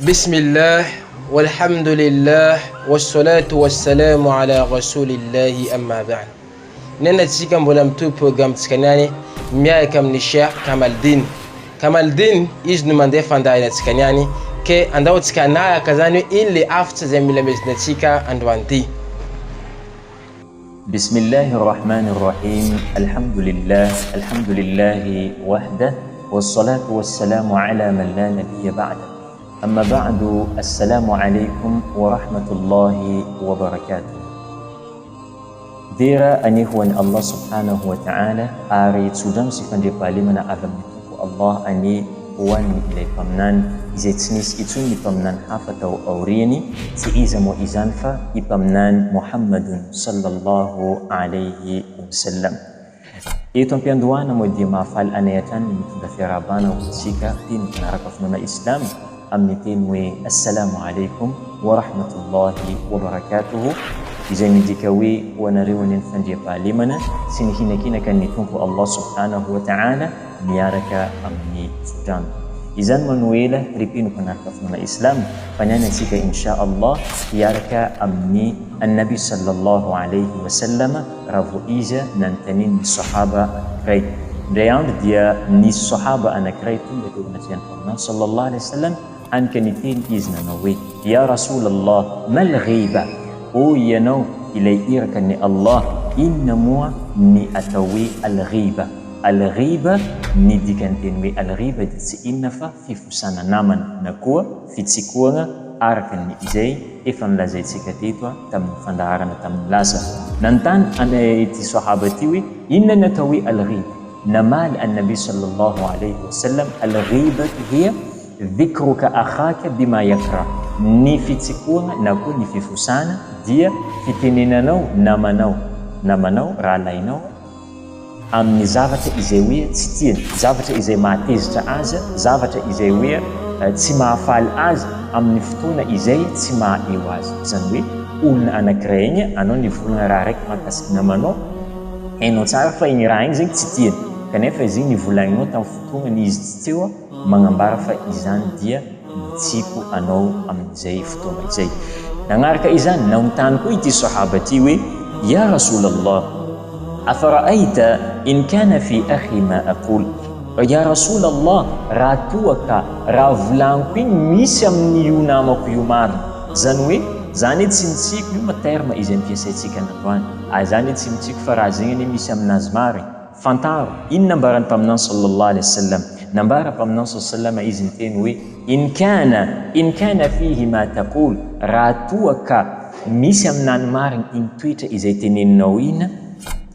Bismillah walhamdulillah wassalatu wassalamu ala rasulillahi amma ba'd. Nena tsika mbola mitohy programme tsika niany miaraka amin'ny Cheikh Kamaldine. Kamaldine izy no mandeha fandaharana tsika niany ke andao tsika hanaraka zany hoe ino le hafatra zay mila amezina antsika androany ty. Bismillahi rahmani rahim Alhamdulillah Alhamdulillahi wahdah Wassalatu wassalamu ala man la nabiyya ba'dah Amma ba'du Assalamu alaikum wa rahmatullahi wa barakatuh Dera anie ho an'i Allah subhanahu wa ta'ala ary tsodrano sy fandriampahalemana avy amin'ny Tompo Allah anie ho an'ny ilay Mpaminany izay tsy nisy intsony ny Mpaminany hafa tao aoriany, tsy iza moa izany fa i Mpaminany Mohammadun sallallahu alaihi wasallam. Eto am-piandohana moa dia mahafaly anay hatrany ny mitondra fiarahabana ho antsika mpino mpanaraka finoana Islam amin'ny teny hoe Assalamu alaikum wa rahmatullahi wa barakatuhu izay midika hoe ho anareo anie ny fandriampahalemana sy ny hinakinaka ny Tompo Allah subhanahu wa ta'ala miaraka amin'ny tsodrano. Izany moa no ela ry mpino mpanaraka finoana islam fa ny any antsika insha Allah hiaraka amin'ny Annabi sallallahu alayhi wa sallam raha vao izy nanontanian'ny sahaba anankiray. Indray andro dia nisy sahaba anankiray tonga teo anatrehan'ny Mpaminany sallallahu alayhi wa sallam hany ka niteny izy nanao hoe, Ya Rasoul Allah, mal ghiba? Ô ianao ilay iraka ny Allah, inona moa ny atao hoe al ghiba? Al-ghiba, ny dikan'ny teny hoe al-ghiba dia tsy inona fa fifosana namana na koa fitsikohana araka ny izay efa nolazaintsika teto tamin'ny fandaharana tamin'ny lasa. Nanontany an ity Sahaba ity hoe inona ny atao hoe al-ghiba? Namaly an-Nabi sallallahu alayhi wa sallam, Al-ghibatu hiya dhikruka akhaka bima yakrah, ny fitsikohana na koa ny fifosana dia fitenenanao namanao, namanao, rahalahinao, amin'ny zavatra izay hoe tsy tiany, zavatra izay mahatezitra azy, zavatra izay hoe tsy mahafaly azy amin'ny fotoana izay tsy maha eo azy. Izany hoe olona anankiray igny anao nivolagna raha raiky mahakasiky namanao, hainao tsara fa igny raha igny zegny tsy tiany, kanefa izy igny nivolagninao tamin'ny fotoagnany izy tsy teo, magnambara fa izany dia mitsiko anao amin'izay fotoana izay. Nagnaraka izany, nanontany koa ity Sahaba ity hoe, Ya Rasulallah, afara'aita in kana fi akhi ma aqul? Ya Rasulallah, raha toa ka raha volagniko igny misy amin'io namako io marina? Zany hoe, za anie tsy mitsiko, io ma terme izay ampiasaintsika nandroany, ah za anie tsy mitsiko fa raha zegny anie misy aminazy marigny. Fantaro, inona nambaran'ny Mpaminany sallallahu alaihi wasallam? Nambara Mpaminany sallallahu alaihi wasallam izy niteny hoe, In kana, in kana fihi ma taqul, raha toa ka misy aminany marigny iny toetra izay teneninao iny,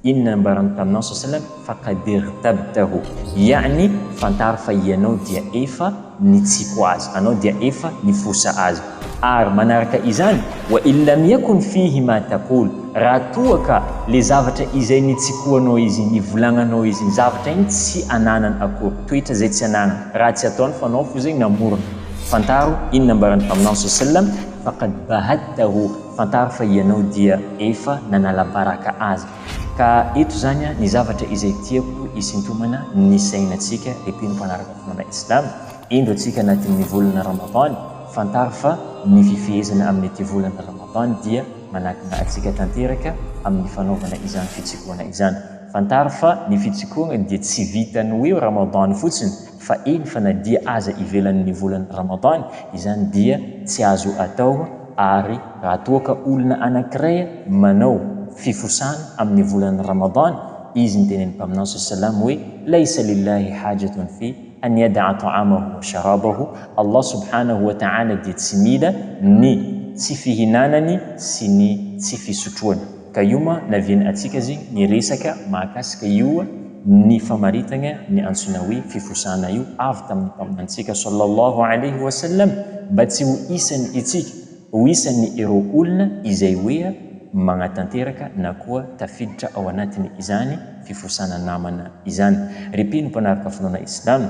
inona nambaran'ny Mpaminany sallallahu alaihi wasallam? Faqad irtabtahu, ya'ni fantaro fa ianao dia efa nitsiko azy, anao dia efa nifosa azy. Ary manaraka izany, wa in lam yakun fihi ma taqul, raha toa ka le zavatra izay nitsikoanao izy, nivolagnanao izy, ny zavatra igny tsy ananany akory, toetra izay tsy ananany, raha tsy ataony fa anao fo zegny namorona, fantaro inona nambaran'ny Mpaminany sallam, faqad bahattahu, fantaro fa ianao dia efa nanala baraka azy. Ka eto zany ny zavatra izay tiako hisintomana ny sainantsika ry mpino mpanaraka finoana Islam, indro antsika anatin'ny volana Ramadan, fantaro fa ny fifehezana amin'ity volana Ramadan dia manakana antsika tanteraka amin'ny fanaovana izany fitsikoana izany. Fantaro fa ny fitsikoana dia tsy vitan'ny hoe Ramadan fotsiny fa eny fa na dia aza ivelan'ny volana Ramadan izany dia tsy azo atao ary raha toa ka olona anankiray manao fifosana amin'ny volana Ramadan Izy niteny ny Mpaminany saw hoe, Laysa lillahi hajatun fi an yada'a ta'amahu wa sharabahu, Allah subhanahu wa ta'ala dia tsy mila ny tsy fihinanany sy ny tsy fisotroany. Ka io ma naviany antsika zegny ny resaka mahakasika io ny famaritagna ny antsoina hoe fifosana io avy tamin'ny Mpaminanintsika sallallahu alayhi wa sallam mba tsy ho isany itsika Ho isan'ny ireo olona izay hoe magnatanteraka na koa tafiditra ao anatiny izany fifosana namana izany. Ry mpino mpanaraka finoana Islam,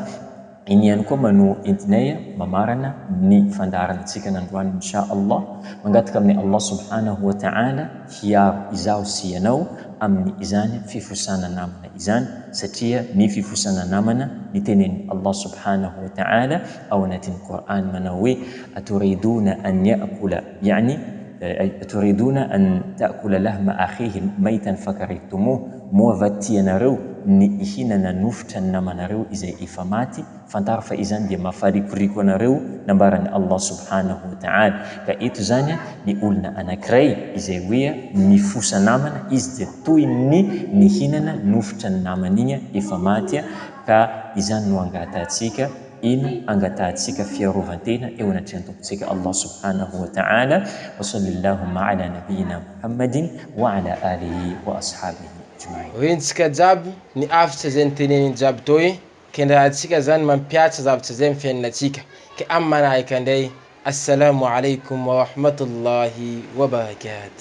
Iny ihany koa ma no entinay mamarana ny fandaharanantsika nandroany Insha Allah. Mangataka amin'i Allah Subhanahu wa Ta'ala hiaro izaho sy ianao amin'ny izany fifosana namana izany satria ny fifosana namana ny tenenin'i Allah Subhanahu wa Ta'ala ao anatin'ny Qur'an manao hoe, Aturiduna an ya'kula, ya'ni Aturiduna an ta'kula lahma akhihi maytan fakarihtumuh, Moa va tianareo ny hihinana nofotra ny namanareo izay efa maty? Fantaro fa izany dia mahafarikoriko anareo nambaran'i Allah subhanahu wa ta'ala. Ka eto izany ny olona anankiray izay hoe mifosa namana izy dia toy ny nihinana nofotra ny namany iny efa maty ka izany no angatahantsika ino angatahantsika fiarovan-tena eo anatrehan'ny Tompontsika Allah subhanahu wa ta'ala. Wa sallillahumma ala nabiyina Muhammadin wa ala alihi wa ashabihi ajma'in. Rentsika jiaby ny hafatra izay noteneniny jiaby teo e, kendrahantsika zany mampiatra zavatra zay amin'ny fiainantsika, ke amin'ny manaraka indray, Assalamo alaikum wa rahmatullahi wa barakatuh.